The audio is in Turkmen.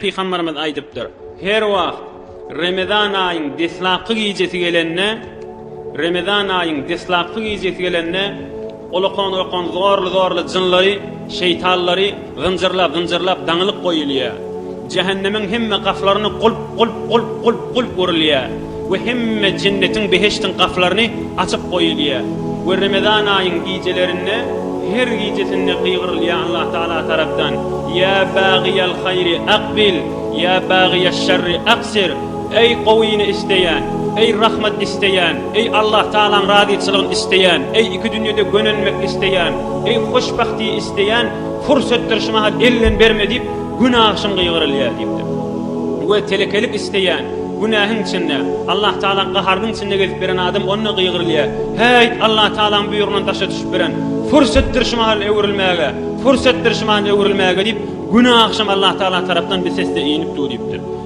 Pygamberimiz aýdypdyr, Her wagt Remezan aýyň deslapky gijesi gelende, Remezan aýyň deslapky gijesi gelende, olakan-olakan zorly-zorly jynlary, şeýtanlary zynjyrlap-zynjyrlap daňylyp goýulýar. Jähennemiň hemme gaflaryny gulp, gulp, gulp, gulp, gulp urulýar we hemme jennetiň, behiştiň gaflaryny açyp goýulýar. We Remezan aýyň gijelerinde her gijesinde gygyrylýar Allah Tagala tarapdan, Ýa bagyýal haýri akbil, ýa bagyýaş şerri aksir, Eý gowyny isleýän, eý rahmat isleýän, eý Allah Tagalaň razyçylygyny isleýän, eý iki dünýede gönenmek isleýän, eý hoşbahty isleýän, pursatdyr şu mahal elden berme diýip, gün agşam gygyrylýar diýipdir. We telekelik isleýän, günähiň içinde, Allah Tagalaň gaharynyň içinde gezip beren adam onda gygyrylýar, Häýt, Allah Tagalaň buýrugyndan daşa düşüp beren, pursatdyr şu mahal öwrülmäge, pursatdyr şu mahal öwrülmäge diýip, gün agşam Allah Tagala tarapdan bir ses-de inip dur diýipdir.